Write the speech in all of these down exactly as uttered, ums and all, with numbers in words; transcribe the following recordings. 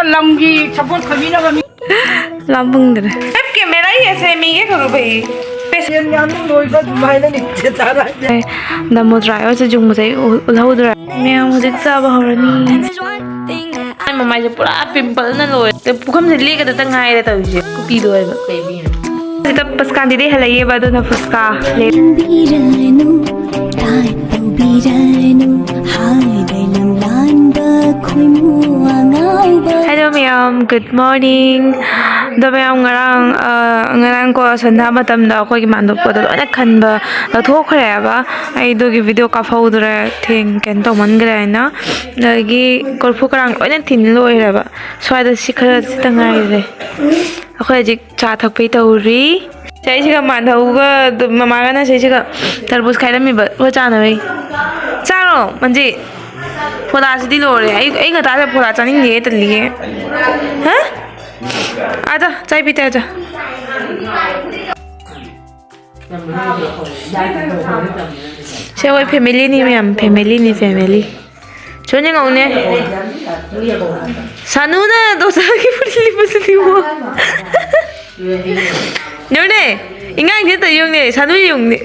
ꯂꯝꯒꯤ ꯁꯄꯣꯔꯠ ꯈꯣꯏꯕꯤꯅꯕ ꯃꯤ꯫ ꯂꯥꯝꯕꯨꯡꯗ꯭ꯔꯦ꯫ ꯑꯦꯞ ꯀꯦꯃꯦꯔꯥ ꯌꯦꯁꯦ ꯃꯤꯒꯦ ꯀꯔꯨ ꯚꯩ꯫ ꯌꯦꯟ ꯉꯥꯅꯨ ꯂꯣꯏꯕ ꯑꯗꯨꯃꯥꯏꯅ ꯅꯤꯡꯁꯦ ꯆꯥꯔꯛꯑꯒꯦ꯫ ꯅꯃꯣ ꯗ꯭ꯔꯥꯏ ꯑꯣꯏꯁꯦ ꯖꯨꯡꯕꯁꯦ ꯎ-, ꯎꯠꯍꯧꯗ꯭ꯔꯦ꯫ ꯃꯌꯥꯝ ꯍꯧꯖꯤꯛ ꯆꯥꯕ ꯍꯧꯔꯅꯤ꯫ ꯑꯩ ꯃꯃꯥꯏꯁꯦ ꯄꯨꯔꯥ ꯄꯤꯝꯄꯜꯅ ꯂꯣꯏꯔꯦ꯫ ꯄꯨꯈꯝꯁꯦ ꯂꯦꯛꯀꯗꯇ ꯉꯥꯏꯔꯦ ꯇꯧꯔꯤꯁꯦ꯫ ꯀꯨꯀꯤ ꯂꯣꯏꯕ꯫ ꯁꯤꯗ ꯄꯁꯀꯥꯟꯗꯤꯗꯤ ꯍꯜꯂꯛꯏꯌꯦꯕ, ꯑꯗꯨꯅ ꯐꯨꯁꯀꯥ ꯂꯩ꯫ ꯇꯧꯕꯤꯔꯅꯨ, ꯇꯥꯏ ꯇꯧꯕꯤꯔꯅꯨ, ꯍꯥꯏꯕ ꯂꯝꯂꯥꯟꯕ ꯈꯣꯏꯃꯨ ꯑꯉꯥꯎꯕ꯫ Hello ꯃꯌꯥꯝ, good morning꯫ ꯑꯗꯣ ꯃꯌꯥꯝ, ꯉꯔꯥꯡ, ꯑ, ꯉꯔꯥꯡ ꯀꯣ ꯁꯟꯙꯥ ꯃꯇꯝꯗ ꯑꯩꯈꯣꯏꯒꯤ ꯃꯥꯟꯗꯣꯞꯄꯗꯣ ꯂꯣꯏꯅ ꯈꯟꯕ ꯂꯧꯊꯣꯛꯈ꯭ꯔꯦꯕ꯫ ꯑꯩ ꯑꯗꯨꯒꯤ ꯚꯤꯗꯤꯑꯣ ꯀꯥꯞꯍꯧꯗ꯭ꯔꯦ, ꯊꯦꯡ-, ꯀꯩꯅꯣ ꯇꯧꯃꯟꯈ꯭ꯔꯦ ꯍꯥꯏꯅ꯫ ꯑꯗꯒꯤ ꯀꯣꯔꯐꯨ ꯀꯔꯥꯡ ꯂꯣꯏꯅ ꯊꯤꯟ ꯂꯣꯏꯔꯦꯕ꯫ ꯁ꯭ꯋꯥꯏꯗ ꯁꯤ ꯈꯔ ꯈꯤꯇ ꯉꯥꯏꯔꯦ꯫ ꯑꯩꯈꯣꯏ ꯍꯧꯖꯤꯛ ꯆꯥ ꯊꯛꯄꯩ ꯇꯧꯔꯤ꯫ ꯁꯤꯁꯤꯒ ꯃꯥꯟꯍꯧꯒ ꯑꯗꯨꯝ ꯃꯃꯥꯒꯅ ꯁꯤꯁꯤꯒ ꯇꯔꯕꯨꯖ ꯈꯥꯏꯔꯝꯃꯤꯕ ꯑꯩꯈꯣꯏ ꯆꯥꯅꯕꯩ꯫ ꯆꯥꯔꯣ, ꯃꯟꯖꯤ꯫ ꯐꯣꯂꯥꯁꯤꯗꯤ ꯂꯣꯏꯔꯦ꯫ ꯑꯩ, ꯑꯩ ꯉꯇꯥꯗ ꯐꯣꯂꯥ ꯆꯥꯅꯤꯡꯗꯦ, ꯇꯜꯂꯤꯌꯦ꯫ ꯍꯥ? ꯑꯗ, ꯆꯥꯏ ꯄꯤꯇꯦ, ꯑꯗ꯫ ꯁꯦ, ꯑꯩꯈꯣꯏ ꯐꯦꯃꯤꯂꯤꯅꯤ ꯃꯌꯥꯝ, ꯐꯦꯃꯤꯂꯤꯅꯤ, ꯐꯦꯃꯤꯂꯤ꯫ ꯁꯣꯟ ꯌꯦꯡꯉꯧꯅꯦ꯫ ꯁꯥꯅꯨꯅ ꯗꯣꯁꯥꯒꯤ ꯐꯨꯔꯤꯠ ꯂꯤꯠꯄꯁꯤꯗꯤꯕꯣ꯫ ꯌꯦꯡꯉꯨꯅꯦ, ꯏꯉꯥꯡꯁꯦ ꯇꯧ ꯌꯦꯡꯉꯨꯅꯦ, ꯁꯥꯅꯨ ꯌꯦꯡꯉꯨꯅꯦ꯫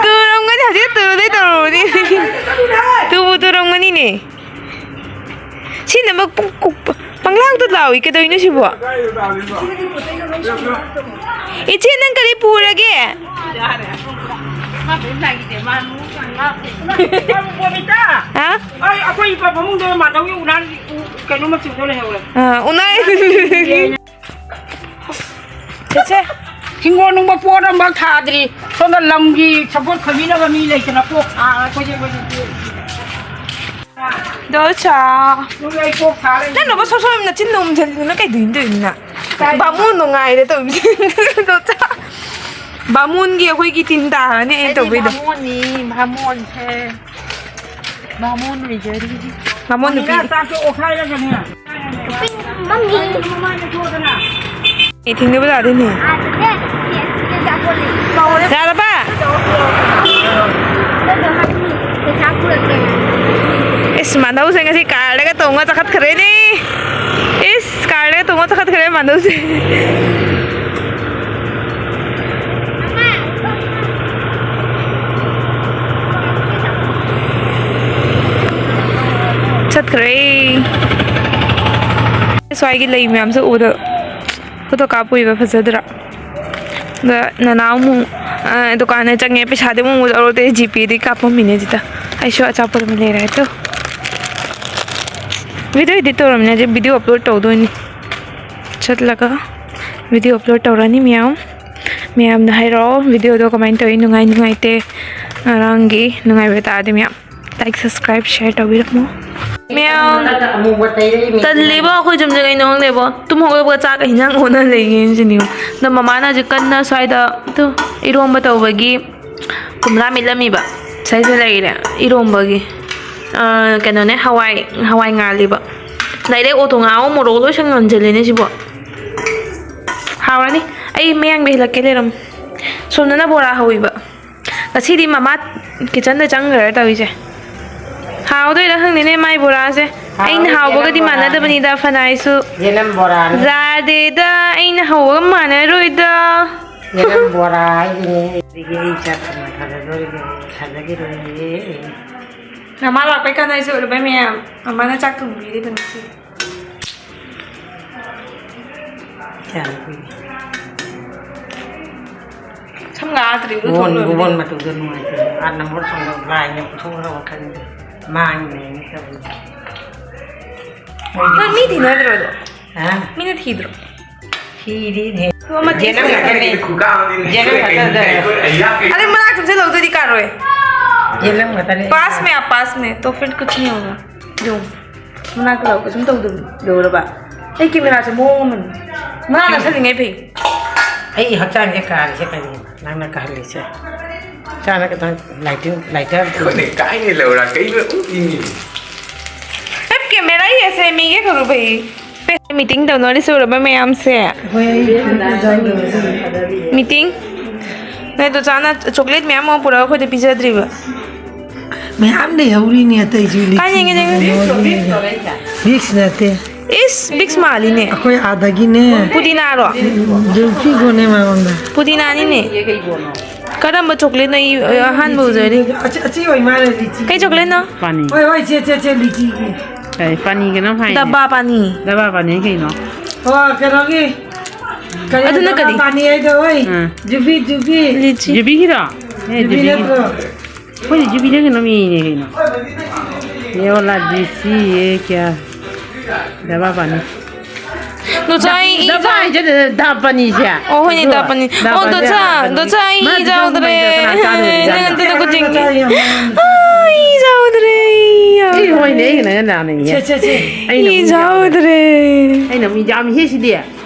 ꯇꯨꯔꯝꯒꯅꯤ, ꯍꯧꯖꯤꯛ ꯇꯨꯔꯨꯗꯩ ꯇꯧꯔꯨꯔꯅꯤ꯫ ꯇꯨꯕꯨ ꯇꯨꯔꯝꯒꯅꯤꯅꯦ꯫ ꯁꯤꯅ ꯑꯃꯨꯛ ꯄꯨꯡ ꯀꯨꯛ-, ꯄꯪꯂꯥꯎꯗ ꯂꯥꯎꯏ꯫ ꯀꯩꯗꯧꯔꯤꯅꯣ ꯁꯤꯕꯣ? ꯏꯆꯦ, ꯅꯪ ꯀꯔꯤ ꯄꯨꯔꯒꯦ? ꯍꯥ? ꯑꯩ, ꯑꯩꯈꯣꯏ ꯏꯄꯥ ꯐꯃꯨꯡꯗ ꯃꯥꯙꯧꯒꯤ ꯎꯅꯥ-, ꯀꯩꯅꯣ ꯃꯆꯨꯗꯣ ꯂꯩꯍꯧꯔꯦ꯫ ꯑꯥ, ꯎꯅꯥ-, ꯆꯦꯆꯦ꯫ ꯍꯤꯡꯒꯣꯜ ꯅꯨꯡꯕ ꯄꯣꯠ ꯑꯃꯐꯥꯎ ꯊꯥꯗ꯭ꯔꯤ꯫ ꯁꯣꯝꯗ ꯂꯝꯒꯤ ꯁꯄꯣꯔꯠ ꯈꯣꯏꯕꯤꯅꯕ ꯃꯤ ꯂꯩꯇꯅ ꯀꯣꯛ ꯁꯥꯔ ꯑꯩꯈꯣꯏꯁꯦ, ꯑꯩꯈꯣꯏꯁꯦ꯫ ꯗꯣꯆꯥ꯫ ꯅꯪ ꯑꯩ ꯀꯣꯛ ꯁꯥꯔ ꯂꯩ꯫ ꯅꯪꯅ ꯁꯣꯝ ꯁꯣꯝ ꯅꯆꯤꯟ ꯅꯣꯝꯁꯤꯜꯂꯤꯗꯨꯅ ꯀꯩꯗꯧꯔꯤꯅꯣ ꯇꯧꯔꯤꯗꯨꯅ? ꯀꯥꯏ? ꯕꯥꯃꯣꯟꯗꯣ ꯉꯥꯏꯔꯦ ꯇꯧꯔꯤꯁꯦ꯫ ꯗꯣꯆꯥ꯫ ꯕꯥꯃꯣꯟꯒꯤ ꯑꯩꯈꯣꯏꯒꯤ ꯇꯤꯟ ꯇꯥꯔꯅꯤ ꯑꯩꯅ ꯑꯩꯗꯤ ꯇꯧꯕꯩꯗꯣ꯫ ꯕꯥꯃꯣꯟꯅꯤ, ꯕꯥꯃꯣꯟꯁꯦ꯫ ꯕꯥꯃꯣꯟ ꯑꯣꯏꯖꯔꯤ꯫ ꯕꯥꯃꯣꯟ ꯅꯨꯄꯤ꯫ ꯆꯥꯛꯁꯦ ꯑꯣꯠꯈꯥꯏꯔꯒꯅꯦ꯫ ꯃꯝꯃꯤ꯫ ꯑꯦ, ꯊꯤꯡꯗꯕ ꯌꯥꯗꯦꯅꯦ꯫ ꯌꯥꯔꯕ? ꯄꯩꯁꯥ ꯄꯨꯔꯛꯀꯦ꯫ ꯏꯁ, ꯃꯥꯙꯧꯁꯦ ꯉꯁꯤ ꯀꯥꯔꯗꯒ ꯇꯣꯡꯉ ꯆꯈꯠꯈ꯭ꯔꯦꯅꯦ꯫ ꯏꯁ, ꯀꯥꯔꯗꯒ ꯇꯣꯡꯉ ꯆꯈꯠꯈ꯭ꯔꯦ ꯃꯥꯙꯧꯁꯦ꯫ ꯆꯠꯈ꯭ꯔꯦ꯫ ꯁ꯭ꯋꯥꯏꯒꯤ ꯂꯩ ꯃꯌꯥꯝꯁꯦ ꯎꯕꯗ ꯐꯣꯇꯣ ꯀꯥꯞꯄꯨꯏꯕ ꯐꯖꯗ꯭ꯔꯥ? ꯑꯗ ꯅꯅꯥꯎ ꯑꯃꯨꯛ, ꯑ, ꯗꯨꯀꯥꯟꯗ ꯆꯪꯉꯦ, ꯄꯩꯁꯥꯗꯤ ꯑꯃꯨꯛ ꯂꯧꯔꯛꯇꯦ, ꯖꯤꯄꯦꯗꯤ ꯀꯥꯞꯄꯝꯃꯤꯅꯦ ꯁꯤꯗ꯫ ꯑꯩꯁꯨ ꯑꯆꯥꯄꯣꯠ ꯑꯃ ꯂꯩꯔꯦ ꯍꯥꯏꯗꯣ꯫ ꯚꯤꯗꯤꯑꯣ ꯏꯗꯤꯠ ꯇꯧꯔꯝꯃꯤꯅꯦ, ꯍꯧꯖꯤꯛ ꯚꯤꯗꯤꯑꯣ ꯑꯞꯂꯣꯗ ꯇꯧꯗꯣꯏꯅꯤ꯫ ꯆꯠꯂꯒ ꯚꯤꯗꯤꯑꯣ ꯑꯞꯂꯣꯗ ꯇꯧꯔꯅꯤ ꯃꯌꯥꯝ꯫ ꯃꯌꯥꯝꯅ ꯍꯥꯏꯔꯛꯑꯣ ꯚꯤꯗꯤꯑꯣꯗꯣ ꯀꯃꯥꯏꯅ ꯇꯧꯋꯤ, ꯅꯨꯡꯉꯥꯏ ꯅꯨꯡꯉꯥꯏꯇꯦ꯫ ꯉꯔꯥꯡꯒꯤ ꯅꯨꯡꯉꯥꯏꯕ ꯇꯥꯔꯗꯤ ꯃꯌꯥꯝ ꯂꯥꯏꯛ, ꯁꯕꯁꯀ꯭ꯔꯥꯏꯕ, ꯁꯦꯌꯔ ꯇꯧꯕꯤꯔꯝꯃꯣ꯫ ꯃꯌꯥꯝ ꯑꯃꯨꯕ ꯇꯩꯔꯛꯏ ꯃꯤ꯫ ꯇꯜꯂꯤꯕꯣ, ꯑꯩꯈꯣꯏ ꯌꯨꯝꯁꯦ ꯀꯩꯅꯣ ꯈꯪꯗꯦꯕꯣ꯫ ꯇꯨꯝ ꯍꯧꯒꯠꯂꯛꯄꯒ ꯆꯥꯛꯀ ꯍꯤꯟꯖꯥꯡ ꯑꯣꯟꯅ ꯂꯩꯒꯦ ꯁꯤꯅꯤꯕꯣ꯫ ꯑꯗꯣ ꯃꯃꯥꯅ ꯍꯧꯖꯤꯛ ꯀꯟꯅ ꯁ꯭ꯋꯥꯏꯗ ꯇꯨ ꯏꯔꯣꯝꯕ ꯇꯧꯕꯒꯤ ꯀꯣꯝꯂꯥ ꯃꯦꯠꯂꯝꯃꯤꯕ꯫ ꯁ꯭ꯋꯥꯏꯗ ꯂꯩꯔꯦ ꯏꯔꯣꯝꯕꯒꯤ꯫ ꯑꯥ, ꯀꯩꯅꯣꯅꯦ, ꯍꯋꯥꯏ, ꯍꯋꯥꯏ ꯉꯥꯜꯂꯤꯕ꯫ ꯂꯩꯔꯦ ꯑꯣꯇꯣ ꯉꯥ ꯑꯃ ꯃꯣꯔꯣꯛ ꯂꯣꯏ ꯁꯪ ꯉꯝꯁꯤꯜꯂꯦꯅꯦ ꯁꯤꯕꯣ꯫ ꯍꯥꯎꯔꯅꯤ꯫ ꯑꯩ ꯃꯌꯥꯡꯗ ꯍꯦꯜꯂꯛꯀꯦ ꯂꯩꯔꯝꯃꯨ꯫ ꯁꯣꯝꯗꯅ ꯕꯣꯔꯥ ꯍꯧꯋꯤꯕ꯫ ꯉꯁꯤꯗꯤ ꯃꯃꯥ ꯀꯤꯠꯆꯟꯗ ꯆꯪꯈ꯭ꯔꯦ ꯇꯧꯔꯤꯁꯦ꯫ ꯍꯥꯎꯗꯣꯏꯔꯥ ꯈꯪꯗꯦꯅꯦ ꯃꯥꯏ ꯕꯣꯔꯥꯁꯦ꯫ ꯑꯩꯅ ꯍꯥꯎꯕꯒꯗꯤ ꯃꯥꯟꯅꯗꯕꯅꯤꯗ ꯐꯅꯥꯏꯁꯨ꯫ ꯌꯦꯅꯝ ꯕꯣꯔꯥꯅꯤ꯫ ꯌꯥꯗꯦꯗ, ꯑꯩꯅ ꯍꯧꯕꯒ ꯃꯥꯟꯅꯔꯣꯏꯗ꯫ ꯌꯦꯅꯝ ꯕꯣꯔꯥ ꯍꯥꯏꯁꯤꯅꯦ꯫ ꯑꯗꯒꯤ ꯑꯩ ꯆꯥꯛ ꯊꯣꯡꯕ ꯊꯥꯖꯗꯣꯔꯤꯕꯅꯤ, ꯊꯥꯖꯈꯤꯔꯣꯏꯌꯦ꯫ ꯃꯃꯥ ꯂꯥꯛꯄꯩ ꯀꯥꯟꯅ ꯑꯩꯁꯦ ꯎꯠꯂꯕꯩ ꯃꯌꯥꯝ꯫ ꯃꯃꯥꯅ ꯆꯥꯛ ꯊꯣꯡꯕꯤꯔꯤꯕꯅꯤ ꯁꯤ꯫ ꯀꯌꯥꯝ ꯀꯨꯏꯔꯦ? ꯁꯝ ꯉꯥ ꯑꯗꯨꯗꯤ ꯎꯕꯣꯟ, ꯎꯊꯣꯛꯂꯣꯏꯕꯅꯦ꯫ ꯎꯕꯣꯟ ꯃꯇꯨꯗ ꯅꯨꯡꯉꯥꯏꯇꯦ꯫ ꯑꯥ, ꯅꯝꯕꯔ ꯐꯪꯗꯕ ꯂꯥꯏꯅ ꯄꯨꯊꯣꯛꯈ꯭ꯔꯕ ꯈꯪꯗꯦ꯫ ꯃꯥꯡꯉꯤꯅꯦꯅ ꯇꯧꯔꯤꯁꯦ꯫ ꯅꯪ ꯃꯤ ꯊꯤꯅꯗ꯭ꯔꯣ ꯑꯗꯣ? ꯍꯥ? ꯃꯤꯅ ꯊꯤꯗ꯭ꯔꯣ? ꯊꯤꯔꯤꯅꯦ꯫ ꯑꯗꯣ ꯑꯃ ꯌꯦꯅꯝ ꯈꯛꯇꯅꯦ꯫ ꯌꯦꯅꯝ ꯈꯛꯇꯅꯦ꯫ ꯑꯗꯩ ꯃꯅꯥꯛ ꯆꯪꯁꯤꯜꯍꯧꯗ꯭ꯔꯗꯤ ꯀꯥꯔꯣꯏ꯫ ꯌꯦꯅꯝ ꯈꯛꯇꯅꯦ꯫ पास में आप, पास में, तो फिर कुछ नहीं होगा। जो ꯃꯅꯥꯛꯇ ꯂꯥꯛꯑꯣ, ꯀꯩꯁꯨꯝ ꯇꯧꯗꯕꯅꯤ꯫ ꯂꯣꯏꯔꯕ? ꯑꯩ ꯀꯦꯃꯦꯔꯥꯁꯦ ꯃꯑꯣꯡ ꯑꯃꯅꯤ꯫ ꯃꯅꯥꯛ ꯅꯛꯁꯜꯂꯤꯉꯩ ꯐꯩ꯫ ꯑꯩ ꯍꯛꯆꯥꯡꯁꯦ ꯀꯥꯔꯤꯁꯦ ꯀꯔꯤꯅꯣ? ꯅꯪꯅ ꯀꯥꯍꯜꯂꯤꯁꯦ꯫ ꯍꯛꯆꯥꯡꯗ ꯈꯤꯇꯪ lighting, lighter꯫ ꯑꯩꯈꯣꯏꯅ ꯀꯥꯏꯅ ꯂꯧꯔ ꯀꯩꯅꯣ ꯎꯠꯂꯤꯅꯤ? ꯑꯦꯞ ꯀꯦꯃꯦꯔꯥ ꯍꯤ ꯑꯦꯁꯦ ꯃꯤꯒꯦ ꯀꯔꯨ ꯚꯩ꯫ ꯃꯤꯇꯤꯡ ꯇꯧꯅꯔꯤꯁꯦ ꯎꯔꯕ ꯃꯌꯥꯝꯁꯦ? ꯍꯣꯏ, ꯑꯩ ꯐꯨꯔꯤꯠ ꯃꯆꯥ ꯑꯃ ꯂꯧꯔꯁꯤ꯫ ꯃꯤꯇꯤꯡ? ꯅꯣꯏ ꯗꯣꯆꯥꯅ ꯆꯣꯀ꯭ꯂꯦꯠ ꯃꯌꯥꯝ ꯑꯃ ꯄꯨꯔꯛꯑꯒ ꯑꯩꯈꯣꯏꯗ ꯄꯤꯖꯗ꯭ꯔꯤꯕ꯫ ꯃꯌꯥꯝ ꯂꯩꯍꯧꯔꯤꯅꯦ ꯑꯇꯩꯁꯨ꯫ ꯀꯥꯏ ꯌꯦꯡꯒꯦ, ꯌꯦꯡꯒꯦ? ꯕꯤꯛꯁ ꯅꯠꯇꯦ꯫ ꯏꯁ, ꯕꯤꯛꯁ ꯃꯥꯜꯂꯤꯅꯦ꯫ ꯑꯩꯈꯣꯏ ꯑꯥꯗꯒꯤꯅꯦ꯫ ꯄꯨꯗꯤꯅꯥꯔꯣ? ꯌꯨꯝꯐꯤꯒꯣꯅꯦ ꯃꯉꯣꯟꯗ꯫ ꯄꯨꯗꯤꯅꯥꯅꯤꯅꯦ꯫ ꯀꯔꯝꯕ ꯆꯣꯀ꯭ꯂꯦꯠꯅꯣ? ꯑꯩ ꯑꯍꯥꯟꯕ ꯎꯖꯔꯤ꯫ ꯑꯆꯤ-, ꯑꯆꯤ ꯑꯣꯏ ꯃꯥꯜꯂꯦ, ꯂꯤꯆꯤ꯫ ꯀꯩ ꯆꯣꯀ꯭ꯂꯦꯠꯅꯣ? ꯄꯥꯅꯤ꯫ ꯍꯣꯏ, ꯍꯣꯏ, ꯆꯦ, ꯆꯦ, ꯆꯦ, ꯂꯤꯆꯤꯒꯤ꯫ ꯀꯩ ꯄꯥꯅꯤ ꯀꯩꯅꯣꯝ ꯍꯥꯏꯅꯦ꯫ ꯗꯕꯥ ꯄꯥꯅꯤ꯫ ꯗꯕꯥ ꯄꯥꯅꯤ ꯀꯩꯅꯣ? ꯑꯣ, ꯀꯩꯅꯣꯒꯤ꯫ ꯀꯔꯤ ꯑꯗꯨꯅ ꯗꯕꯥ ꯀꯔꯤ? ꯄꯥꯅꯤ ꯍꯥꯏꯗꯣ, ꯍꯣꯏ꯫ ꯑꯥ꯫ ꯖꯨꯕꯤ, ꯖꯨꯕꯤ꯫ ꯂꯤꯆꯤ꯫ ꯖꯨꯕꯤꯒꯤꯔꯣ? ꯑꯦ, ꯖꯨꯕꯤ ꯖꯨꯕꯤ꯫ ꯅꯠꯇ꯭ꯔꯣ? ꯑꯩꯈꯣꯏꯗꯤ ꯖꯨꯕꯤꯗ ꯀꯩꯅꯣꯝ ꯌꯦꯡꯉꯦ ꯀꯩꯅꯣ꯫ ꯌꯦꯡꯉꯣ ꯂꯥ, ꯗꯤ ꯁꯤ ꯑꯦ ꯀꯌꯥ? ꯗꯕꯥ ꯄꯥꯅꯤ꯫ ꯅꯨꯆꯥ ꯑꯩ ꯗꯕꯥ ꯏꯆꯥ ꯍꯥꯏꯁꯦ ꯗꯥ ꯄꯥꯅꯤꯁꯦ꯫ ꯑꯣ, ꯍꯣꯏꯅꯦ, ꯑꯗꯣ ꯗꯥ ꯄꯥꯅꯤ꯫ ꯗꯥ ꯑꯣ, ꯄꯥꯅꯤ ꯗꯣꯆꯥ, ꯀꯩꯅꯣ? ꯗꯣꯆꯥ, ꯑꯩ ꯃꯥ ꯏ ꯗꯤ ꯆꯥꯎꯗ꯭ꯔꯦ꯫ ꯀꯩꯅꯣ ꯆꯥꯗꯣꯏꯅꯦ, ꯅꯪ ꯆꯥꯗꯣꯏꯅꯦ꯫ ꯑꯗꯨꯅ ꯀꯣꯆꯤꯡ꯫ ꯑꯥ, ꯏ ꯆꯥꯎꯗ꯭ꯔꯦ, ꯏ ꯌꯥꯎꯗ꯭ꯔꯦ꯫ ꯑꯦ, ꯍꯣꯏꯅꯦ, ꯑꯩꯒ ꯅꯪꯒ ꯅꯥꯅꯩꯌꯦ꯫ ꯁꯦ, ꯁꯦ, ꯁꯦ꯫ ꯑꯩꯅ ꯏ ꯑꯃꯨꯛ ꯆꯥꯎꯗ꯭ꯔꯦ꯫ ꯑꯩꯅ ꯑꯃꯨꯛ ꯌꯥꯝ ꯍꯦ ꯁꯤꯗꯤ꯫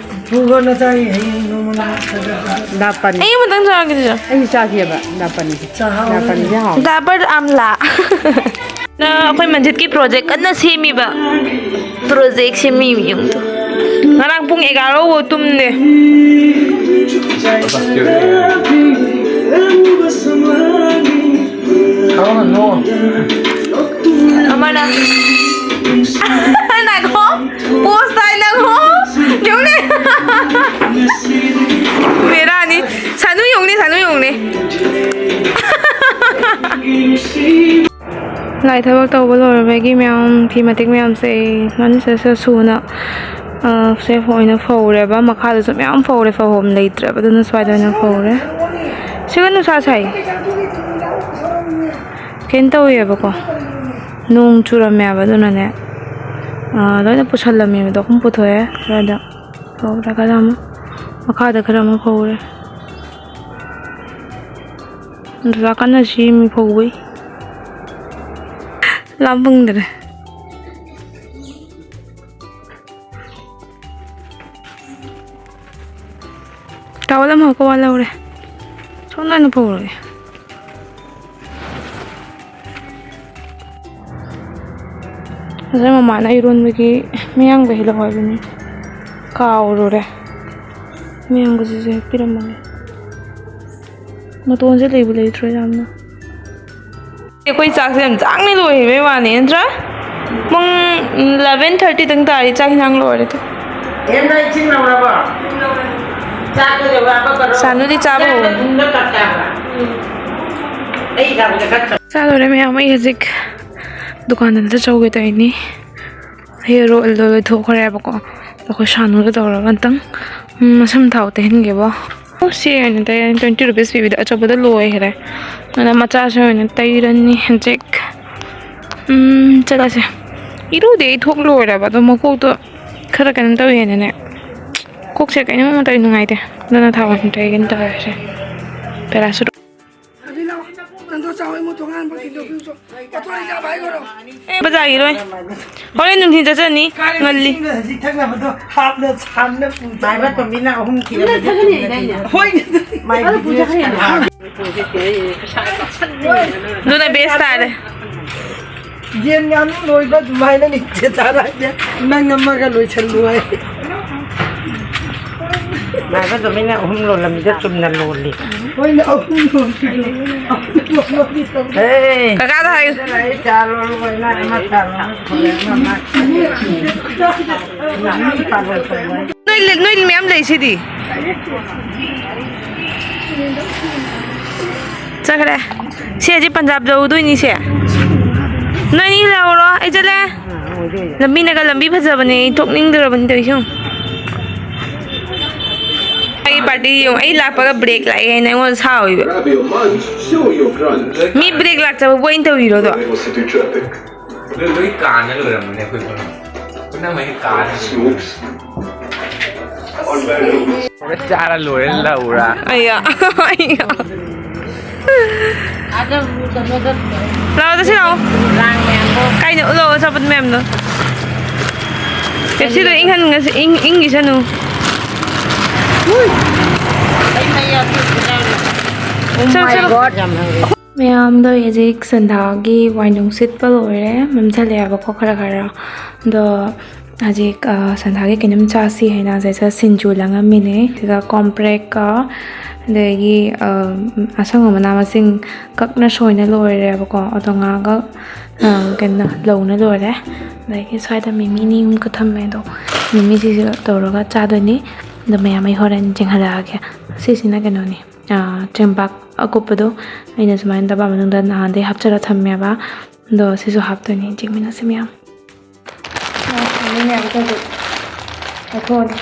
ꯄꯨꯒꯅ ꯆꯥꯏ, ꯍꯌꯦꯡ ꯅꯣꯡꯃ ꯅꯣꯡꯃ ꯈꯔ ꯈꯔ ꯈꯔ꯫ ꯗꯥ ꯄꯥꯅꯤ꯫ ꯑꯩ ꯑꯃꯇꯪ ꯆꯥꯒꯦ, ꯑꯗꯨꯗꯤ꯫ ꯑꯩꯁꯨ ꯆꯥꯒꯦꯕ, ꯗꯥ ꯄꯥꯅꯤꯁꯦ꯫ ꯆꯥꯍꯧꯔꯣ꯫ ꯗꯥ ꯄꯥꯅꯤꯁꯦ ꯍꯥꯎꯋꯦ꯫ ꯗꯥꯕꯔ ꯑꯝꯂꯥ꯫ ꯅ ꯑꯩꯈꯣꯏ ꯃꯟꯖꯤꯠꯀꯤ ꯄ꯭ꯔꯣꯖꯦꯛ ꯀꯟꯅ ꯁꯦꯝꯃꯤꯕ꯫ ꯄ꯭ꯔꯣꯖꯦꯛ ꯁꯦꯝꯃꯤꯕ ꯌꯨꯝꯗꯣ꯫ ꯉꯔꯥꯡ ꯄꯨꯡ ꯑꯦꯒꯥꯔꯣ ꯐꯥꯎ ꯇꯨꯝꯗꯦ꯫ ꯑꯃꯅ꯫ ꯉꯥꯏꯈꯣ꯫ ꯄꯣꯁ ꯇꯥꯏ ꯅꯪ ꯍꯣ? ꯌꯦꯡꯉꯨꯅꯦ꯫ ꯕꯦꯔꯥꯅꯤ꯫ ꯁꯥꯅꯨ ꯌꯦꯡꯉꯨꯅꯦ, ꯁꯥꯅꯨ ꯌꯦꯡꯉꯨꯅꯦ꯫ ꯂꯥꯏ ꯊꯕꯛ ꯇꯧꯕ ꯂꯣꯏꯔꯕꯒꯤ ꯃꯌꯥꯝ ꯐꯤ ꯃꯇꯦꯛ ꯃꯌꯥꯝꯁꯦ ꯂꯣꯏꯅ ꯁꯠ ꯁꯠ ꯁꯨꯅ, ꯑ, ꯁꯦ ꯑꯣꯏꯅ ꯐꯧꯔꯦꯕ꯫ ꯃꯈꯥꯗꯁꯨ ꯃꯌꯥꯝ ꯐꯧꯔꯦ, ꯐꯧꯐꯝ ꯂꯩꯇ꯭ꯔꯦꯕ, ꯑꯗꯨꯅ ꯁ꯭ꯋꯥꯏꯗ ꯑꯣꯏꯅ ꯐꯧꯔꯦ꯫ ꯁꯤꯒ ꯅꯨꯡꯁꯥ ꯁꯥꯏ꯫ ꯀꯩꯅꯣ ꯇꯧꯋꯦꯕꯀꯣ, ꯅꯣꯡ ꯆꯨꯔꯝꯃꯦꯕ, ꯑꯗꯨꯅꯅꯦ, ꯑꯥ, ꯂꯣꯏꯅ ꯄꯨꯁꯜꯂꯝꯃꯦꯕꯗꯣ꯫ ꯑꯍꯨꯝ ꯄꯨꯊꯣꯛꯑꯦ ꯁ꯭ꯋꯥꯏꯗ꯫ ꯐꯧꯔꯦ ꯈꯔ ꯑꯃ, ꯃꯈꯥꯗ ꯈꯔ ꯑꯃ ꯐꯧꯔꯦ꯫ ꯑꯗꯨꯗ ꯀꯟꯅ ꯁꯦꯝꯃꯤ ꯐꯧꯕꯩ꯫ ꯂꯥꯝ ꯐꯪꯗ꯭ꯔꯦ꯫ ꯇꯥꯋꯜ ꯑꯃꯈꯛꯀ ꯋꯥꯠꯍꯧꯔꯦ꯫ ꯁꯣꯝꯗ ꯑꯣꯏꯅ ꯄꯨꯔꯒꯦ꯫ ꯉꯁꯥꯏ ꯃꯃꯥꯅ ꯏꯔꯣꯟꯕꯒꯤ ꯃꯌꯥꯡꯕ ꯍꯦꯛꯂꯛꯑꯣ ꯍꯥꯏꯕꯅꯤ꯫ ꯀꯥꯎꯔꯨꯔꯦ꯫ ꯃꯌꯥꯡꯕꯁꯤꯁꯨ ꯍꯦꯛꯄꯤꯔꯝꯃꯒꯦ꯫ ꯃꯇꯣꯟꯁꯦ ꯂꯩꯕꯨ ꯂꯩꯇ꯭ꯔꯦ ꯌꯥꯝꯅ꯫ ꯑꯩꯈꯣꯏ ꯆꯥꯛꯁꯦ ꯌꯥꯝ ꯆꯥꯡꯅ ꯂꯣꯏꯔꯤꯕꯩ ꯋꯥꯅꯤ, ꯅꯠꯇ꯭ꯔꯥ? ꯄꯨꯡ eleven thirty ꯇꯪ ꯇꯥꯔꯤ, ꯆꯥꯛ ꯏꯟꯁꯥꯡ ꯂꯣꯏꯔꯦ꯫ ꯑꯗꯣ ꯑꯦꯝꯅ ꯏꯁꯤꯡ ꯂꯧꯔꯕꯣ? ꯆꯥꯛꯇꯣ ꯌꯧꯔꯛꯑꯕ ꯀꯩꯅꯣ? ꯁꯥꯅꯨꯗꯤ ꯆꯥꯕ ꯍꯧꯔꯦ꯫ ꯆꯥꯛꯇꯣ ꯊꯨꯝꯗ ꯀꯞ ꯆꯥꯕ꯭ꯔꯥ? ꯑꯩ ꯆꯥꯕꯗ ꯈꯔ ꯆꯥ- ꯆꯥ ꯂꯣꯏꯔꯦ ꯃꯌꯥꯝ꯫ ꯑꯩ ꯍꯧꯖꯤꯛ ꯗꯨꯀꯥꯟꯗ ꯑꯝꯇ ꯆꯧꯒꯦ ꯇꯧꯔꯤꯅꯤ꯫ ꯍꯦꯌꯔ ꯑꯣꯏꯜꯗꯣ ꯂꯣꯏꯊꯣꯛꯈ꯭ꯔꯦꯕꯀꯣ꯫ ꯑꯩꯈꯣꯏ ꯁꯥꯅꯨꯗ ꯇꯧꯔꯒ ꯑꯝꯇꯪ, ꯎꯝ, ꯃꯁꯝ ꯊꯥꯎ ꯇꯩꯍꯟꯒꯦꯕꯣ꯫ ꯑꯣ, ꯁꯤ ꯑꯣꯏꯅ ꯇꯩꯔꯅꯤ꯫ Twenty rupees ꯄꯤꯕꯗ ꯑꯆꯧꯕꯗ ꯂꯣꯏꯈ꯭ꯔꯦ꯫ ꯑꯗꯨꯅ ꯃꯆꯥꯁꯨ ꯑꯣꯏꯅ ꯇꯩꯔꯅꯤ ꯍꯧꯖꯤꯛ꯫ ꯎꯝ, ꯆꯠꯂꯁꯦ꯫ ꯏꯔꯨꯗꯤ ꯑꯩ ꯊꯣꯛ ꯂꯣꯏꯔꯕ, ꯑꯗꯣ ꯃꯀꯣꯛꯇꯣ ꯈꯔ ꯀꯩꯅꯣ ꯇꯧꯋꯦꯅꯅꯦ꯫ ꯀꯣꯛꯁꯦ ꯀꯩꯅꯣꯝ ꯇꯧꯋꯤ, ꯅꯨꯡꯉꯥꯏꯇꯦ꯫ ꯑꯗꯨꯅ ꯊꯥꯎ ꯑꯣꯏꯅ ꯇꯩꯒꯦꯅ ꯇꯧꯔꯁꯦ꯫ ꯄꯦꯔꯥꯁꯨꯠ꯫ ꯕꯖꯥꯔꯒꯤꯔꯣꯏ꯫ ꯍꯣꯔꯦꯟ ꯅꯨꯡꯊꯤꯟ ꯆꯠꯆꯅꯤ꯫ ꯉꯜꯂꯤ꯫ ꯏꯁꯤꯡꯗꯣ ꯍꯧꯖꯤꯛ ꯊꯛꯅꯕꯗꯣ ꯍꯥꯞꯅ ꯁꯥꯟꯅ ꯄꯨ-, ꯃꯥꯏꯕ ꯇꯣꯝꯕꯤꯅ ꯑꯍꯨꯝ ꯊꯤꯔꯕꯅꯦ꯫ ꯍꯣꯏ꯫ ꯃꯥꯏ business ꯀꯅꯥ? ꯑꯗꯨꯅ best ꯇꯥꯔꯦ꯫ ꯌꯦꯟ ꯉꯥꯅꯨ ꯂꯣꯏꯕ ꯑꯗꯨꯃꯥꯏꯅ ꯅꯤꯡꯊꯤ ꯆꯥꯔꯛꯑꯒꯦ꯫ ꯅꯪ ꯑꯃꯒ ꯂꯣꯏꯁꯜꯂꯨ ꯍꯥꯏ꯫ ꯃꯥꯏꯕ ꯇꯣꯝꯕꯤꯅ ꯑꯍꯨꯝ ꯂꯣꯜꯂꯝꯃꯤꯗꯣ ꯆꯨꯝꯅ ꯂꯣꯜꯂꯤ꯫ ꯍꯣꯏꯅꯦ, ꯑꯍꯨꯝ ꯂꯣꯜꯂꯤ꯫ ꯑꯍꯨꯝ ꯂꯣꯜꯂꯤ꯫ ꯑꯦ꯫ ꯀꯀꯥꯗ ꯍꯥꯏꯌꯨ꯫ ꯑꯩ ꯆꯥ ꯂꯣꯜꯂꯨ, ꯑꯩꯅ ꯑꯃ ꯆꯥ ꯂꯣꯜꯂꯨ, ꯑꯃ꯫ ꯅꯣꯏ ꯂꯤ-, ꯅꯣꯏ ꯃꯌꯥꯝ ꯂꯩꯁꯤꯗꯤ꯫ ꯆꯠꯈ꯭ꯔꯦ꯫ ꯁꯤ ꯍꯧꯖꯤꯛ ꯄꯟꯖꯥꯕ ꯌꯧꯗꯣꯏꯅꯤ ꯁꯦ꯫ ꯅꯣꯏꯅꯤ ꯂꯧꯔꯣ, ꯑꯩ ꯆꯠꯂꯦ꯫ ꯂꯝꯕꯤꯅꯒ ꯂꯝꯕꯤ ꯐꯖꯕꯅꯦ, ꯑꯩ ꯊꯣꯛꯅꯤꯡꯗ꯭ꯔꯕꯅꯤ ꯇꯧꯔꯤꯁꯦ ꯌꯦꯡꯉꯨ꯫ ꯑꯩ party ꯌꯦꯡꯉꯨ, ꯑꯩ ꯂꯥꯛꯄꯒ break ꯂꯥꯛꯑꯦ ꯍꯥꯏꯅ ꯑꯩꯉꯣꯟꯗ ꯁꯥꯎꯔꯤꯕ꯫ Grab your lunch, show your crunch. Me break ꯂꯥꯛꯆꯕꯕꯨ ꯑꯩꯅ ꯇꯧꯔꯤꯔꯣ ꯑꯗꯣ? City traffic. ꯂꯣꯏ, ꯂꯣꯏ ꯀꯥꯟꯅ ꯂꯣꯏꯔꯝꯃꯅꯤ ꯑꯩꯈꯣꯏ ꯄꯨꯝꯅꯃꯛ꯫ ꯄꯨꯝꯅꯃꯛ ꯍꯦꯛ ꯀꯥꯟꯅ꯫ Snoops. ꯆꯥꯔ ꯂꯣꯏꯔꯦ ꯂꯧꯔꯥ꯫ ꯑꯩꯌꯥ, ꯑꯩꯌꯥ꯫ ꯑꯗ ꯀꯩꯅꯣꯗ ꯂꯥꯛꯑꯣ, ꯆꯠꯁꯤ ꯂꯥꯛꯑꯣ꯫ ꯂꯥꯡ ꯃꯌꯥꯝꯗꯣ꯫ ꯀꯥꯏꯗ ꯎꯠꯂꯣ ꯑꯆꯥꯄꯣꯠ ꯃꯌꯥꯝꯗꯣ꯫ ꯄꯦꯞꯁꯤꯗꯣ ꯏꯪꯍꯟ-, ꯏꯪ-, ꯏꯪꯈꯤꯁꯅꯨ꯫ ꯑꯩ ꯃꯩ ꯌꯥꯎꯗ꯭ꯔꯗꯤ ꯌꯥꯎꯔꯣꯏ꯫ Oh my God, ꯌꯥꯝ ꯍꯩꯔꯦ꯫ ꯃꯌꯥꯝꯗꯣ ꯍꯧꯖꯤꯛ ꯁꯟꯗꯥꯒꯤ ꯋꯥꯏꯅꯨꯡ ꯁꯤꯠꯄ ꯂꯣꯏꯔꯦ, ꯃꯝꯁꯤꯜꯂꯛꯑꯦꯕꯀꯣ ꯈꯔ ꯈꯔ꯫ ꯑꯗꯣ ꯍꯧꯖꯤꯛ, ꯑ, ꯁꯟꯗꯥꯒꯤ ꯀꯩꯅꯣꯝ ꯆꯥꯁꯤ ꯍꯥꯏꯅ ꯁꯤꯗꯩꯁꯤꯗ ꯁꯤꯡꯖꯨ ꯂꯥꯡꯉꯝꯃꯤꯅꯦ꯫ ꯁꯤꯗ ꯀꯣꯝꯄ꯭ꯔꯦꯛꯀ ꯑꯗꯒꯤ, ꯑ, ꯑꯁꯪꯕ ꯃꯅꯥ ꯃꯁꯤꯡ ꯀꯛꯅ ꯁꯣꯏꯅ ꯂꯣꯏꯔꯦꯕꯀꯣ꯫ ꯑꯗꯣ ꯉꯥꯒ, ꯑ, ꯀꯩꯅꯣ ꯂꯧꯅ ꯂꯣꯏꯔꯦ꯫ ꯑꯗꯒꯤ ꯁ꯭ꯋꯥꯏꯗ ꯃꯤꯃꯤ ꯑꯅꯤ ꯑꯍꯨꯝꯒ ꯊꯝꯃꯦ꯫ ꯑꯗꯣ ꯃꯤꯃꯤꯁꯤꯁꯨ ꯇꯧꯔꯒ ꯆꯥꯗꯣꯏꯅꯤ꯫ ꯑꯗꯣ ꯃꯌꯥꯝ ꯑꯩ ꯍꯣꯔꯦꯟ ꯆꯦꯡꯍꯜꯂꯛꯑꯒꯦ꯫ ꯁꯤꯁꯤꯅ ꯀꯩꯅꯣꯅꯤ, ꯑ, ꯆꯦꯡꯄꯥꯛ ꯑꯀꯨꯞꯄꯗꯣ ꯑꯩꯅ ꯁꯨꯃꯥꯏꯅ ꯗꯕꯥ ꯃꯅꯨꯡꯗ ꯅꯍꯥꯟꯗꯩ ꯍꯥꯞꯆꯜꯂ ꯊꯝꯃꯦꯕ꯫ ꯑꯗꯣ ꯁꯤꯁꯨ ꯍꯥꯞꯇꯣꯏꯅꯤ꯫ ꯌꯦꯡꯃꯤꯟꯅꯁꯤ ꯃꯌꯥꯝ꯫ ꯃꯤ ꯃꯌꯥꯝꯁꯦ ꯍꯧꯖꯤꯛ ꯂꯧꯊꯣꯛꯑꯅꯤ꯫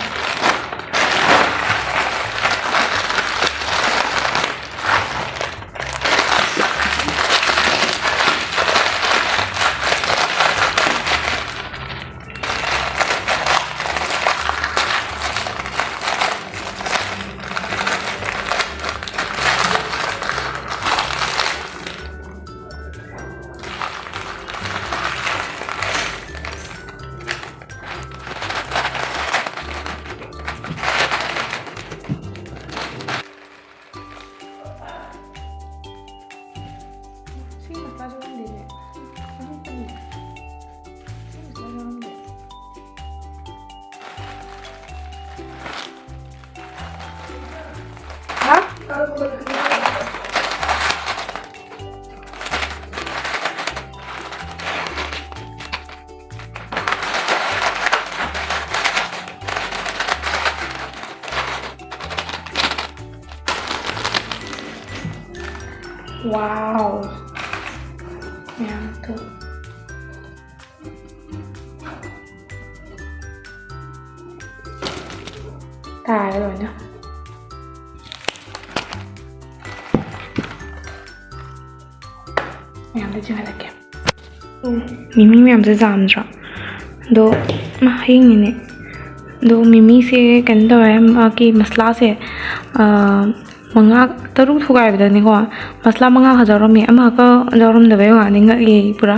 ꯁꯤ ꯃꯆꯥꯁꯨ ꯂꯧꯔꯝꯗꯦꯅꯦ꯫ ꯁꯤ ꯃꯆꯥꯁꯨ ꯂꯧꯔꯝꯗꯦ꯫ ꯍꯥ? Wow. ꯃꯌꯥꯝꯗꯣ ꯇꯥꯔꯦ ꯂꯣꯏꯅ꯫ ꯃꯌꯥꯝꯗꯣ ꯆꯤꯡꯍꯜꯂꯛꯀꯦ꯫ ꯃꯤꯃꯤ ꯃꯌꯥꯝꯁꯦ ꯌꯥꯝꯗ꯭ꯔꯣ? ꯑꯗꯣ, ꯃꯥ ꯍꯌꯦꯡꯅꯤꯅꯦ꯫ ꯑꯗꯣ ꯃꯤꯃꯤꯁꯦ ꯀꯩꯅꯣ ꯇꯧꯋꯦ, ꯃꯥꯒꯤ ꯃꯁꯂꯥꯁꯦ, ꯑꯥ, ꯃꯉꯥ, ꯇꯔꯨꯛ ꯊꯨꯒꯥꯏꯕꯗꯅꯤꯀꯣ, ꯃꯁꯂꯥ ꯃꯉꯥ ꯈꯛ ꯌꯥꯎꯔꯝꯃꯤ, ꯑꯃꯈꯛꯀ ꯌꯥꯎꯔꯝꯗꯕꯩ ꯋꯥꯅꯤ, ꯉꯛꯏ ꯄꯨꯔꯥ꯫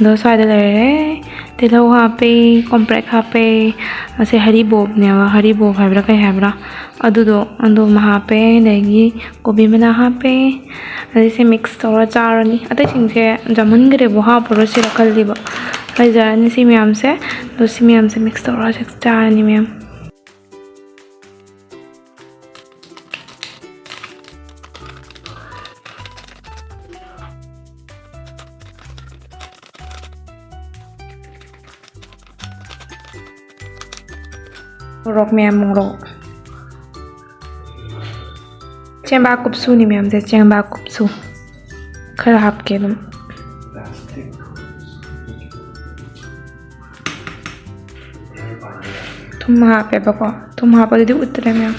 ꯑꯗꯣ ꯁ꯭ꯋꯥꯏꯗ ꯂꯩꯔꯦ, ꯇꯤꯜꯍꯧ ꯍꯥꯞꯄꯦ, ꯀꯣꯝꯄ꯭ꯔꯦꯛ ꯍꯥꯞꯄꯦ, ꯑꯁꯦ ꯍꯔꯤꯕꯣꯞꯅꯦꯕ, ꯍꯔꯤꯕꯣꯞ ꯍꯥꯏꯕ꯭ꯔꯥ ꯀꯩ ꯍꯥꯏꯕ꯭ꯔꯥ, ꯑꯗꯨꯗꯣ, ꯑꯗꯨꯃ ꯍꯥꯞꯄꯦ, ꯑꯗꯒꯤ ꯀꯣꯕꯤ ꯃꯅꯥ ꯍꯥꯞꯄꯦ꯫ ꯑꯗꯩꯁꯦ mix ꯇꯧꯔ ꯆꯥꯔꯅꯤ꯫ ꯑꯇꯩꯁꯤꯡꯁꯦ ꯌꯥꯝꯃꯟꯈ꯭ꯔꯦꯕꯨ ꯍꯥꯞꯄꯔꯣꯏꯁꯤꯔ ꯈꯜꯂꯤꯕ꯫ ꯂꯩꯖꯔꯅꯤ ꯁꯤ ꯃꯌꯥꯝꯁꯦ꯫ ꯑꯗꯣ ꯁꯤ ꯃꯌꯥꯝꯁꯦ mix ꯇꯧꯔꯒ ꯆꯥꯔꯅꯤ ꯃꯌꯥꯝ꯫ ꯃꯣꯔꯣꯛ ꯃꯌꯥꯝ, ꯃꯣꯔꯣꯛ꯫ ꯆꯦꯡꯕꯥꯛ ꯀꯨꯞꯁꯨꯅꯤ ꯃꯌꯥꯝꯁꯦ, ꯆꯦꯡꯕꯥꯛ ꯀꯨꯞꯁꯨ꯫ ꯈꯔ ꯍꯥꯞꯀꯦ ꯑꯗꯨꯝ꯫ ꯊꯨꯝ ꯍꯥꯞꯄꯦꯕꯀꯣ꯫ ꯊꯨꯝ ꯍꯥꯞꯄꯗꯨꯗꯤ ꯎꯠꯇ꯭ꯔꯦ ꯃꯌꯥꯝ꯫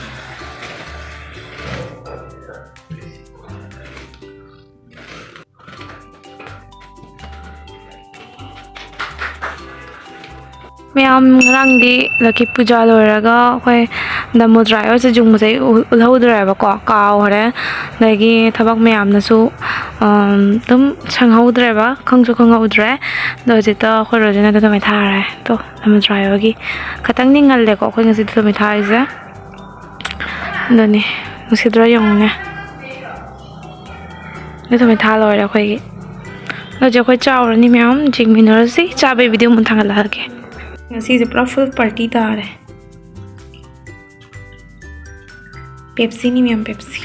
ꯃꯌꯥꯝ, ꯉꯔꯥꯡꯗꯤ ꯂꯛꯈꯤ ꯄꯨꯖꯥ ꯂꯣꯏꯔꯒ ꯑꯩꯈꯣꯏ ꯗꯃꯣꯗ꯭ꯔꯥꯏ ꯍꯣꯏ ꯆꯨꯖꯨꯡꯕꯁꯦ ꯎ-, ꯎꯠꯍꯧꯗ꯭ꯔꯦꯕꯀꯣ, ꯀꯥꯎꯈ꯭ꯔꯦ꯫ ꯑꯗꯒꯤ ꯊꯕꯛ ꯃꯌꯥꯝꯅꯁꯨ, ꯑꯝ, ꯑꯗꯨꯝ ꯁꯪꯍꯧꯗ꯭ꯔꯦꯕ, ꯈꯪꯁꯨ ꯈꯪꯍꯧꯗ꯭ꯔꯦ꯫ ꯑꯗꯣ ꯍꯧꯖꯤꯛꯇ ꯑꯩꯈꯣꯏ ꯔꯣꯖꯤꯅ ꯑꯗꯨ ꯃꯩ ꯊꯥꯔꯦ꯫ ꯇꯣ, ꯗꯃꯣꯗ꯭ꯔꯥꯏ ꯍꯣꯏꯒꯤ ꯈꯇꯪꯗꯤ ꯉꯜꯂꯦꯀꯣ ꯑꯩꯈꯣꯏ ꯉꯁꯤ ꯑꯗꯨ ꯃꯩ ꯊꯥꯔꯤꯁꯦ꯫ ꯑꯗꯨꯅꯤ, ꯅꯨꯡꯁꯤꯗ꯭ꯔꯥ ꯌꯦꯡꯉꯨꯅꯦ꯫ ꯑꯗꯨ ꯊꯥ ꯂꯣꯏꯔꯦ ꯑꯩꯈꯣꯏꯒꯤ꯫ ꯑꯗꯨꯗꯤ ꯑꯩꯈꯣꯏ ꯆꯥꯎꯔꯅꯤ ꯃꯌꯥꯝ, ꯌꯦꯡꯃꯤꯟꯅꯔꯁꯤ꯫ ꯆꯥꯕꯩ video ꯑꯃꯨꯛ ꯊꯥꯒꯠꯂꯛꯑꯒꯦ꯫ ꯉꯁꯤꯁꯦ ꯄꯨꯔꯥ full party ꯇꯥꯔꯦ꯫ Pepsiꯅꯤ ꯃꯌꯥꯝ, Pepsi꯫